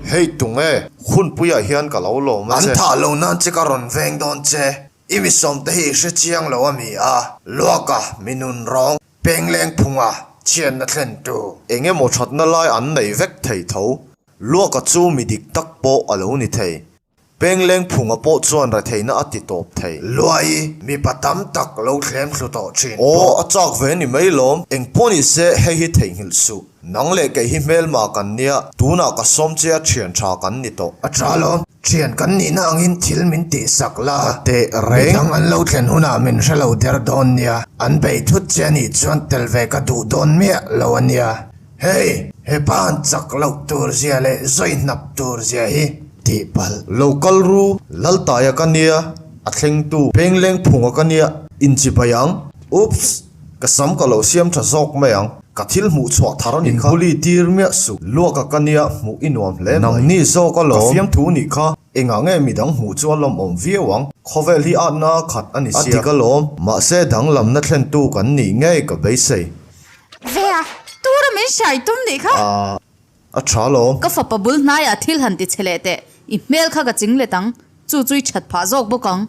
Hei tunge, hunpuiah hian ka lo lawm a che. An thah lo nan che ka rawn veng dawn che. I mi sawmte hi i hre chiang lo a mi a, Luaka mi nun rawng, Pengleng phunga chhiatna thlentu. Eng emaw thatna lai an nei vek thei tho. Luaka chu mi dik tak pawh a lo ni thei. Pengleng phunga pawh chuan retheihna a ti tawp thei. Luai, mipa tam tak lo thlem thlu tawh thin Aw, pawh. a chak ve ni mai lawm. Eng pawh ni se, hei hi theihnghilh suh. Nang leh kei hi hmelma kan nia, tunah ka sawm che a thian tha kan ni tawh. A tha lawm. Thian kan nihna angin thil min tihsak la. A teh reng. Midang an lo thlen hunah min hre lo der dawn nia. An bei thut che a nih chuan tel ve ka duh dawn miah lo a nia. Hei, he pa an chak loh tur zia leh zawi hnap tur zia hi tih palh. Lo kal ru, Laltaia ka nia, a thlengtu Pengleng phunga ka nia, inchibai ang. Oops, ka sam ka lo siam tha zawk mai ang, ka thil hmuh chhuah thar a nih kha. Inbuli tir miah suh, luaka ka nia hmuh i nuam hle mai. Nangni zawk alawm, ka fiamthu nih kha, engah nge midang hmuh chu a lawmawm viau ang, khawvel hi atna khat a ni sia. A dik alawm, mahse danglamna thlentu kan nih ngei ka beisei. Ve a, tura min hrai tum nih kha. Ahh, a tha lawm. Ka fapa bul hnaiah thil han ti che leh teh, i hmel kha ka ching let ang, chu chu i that phah zawk bawk ang.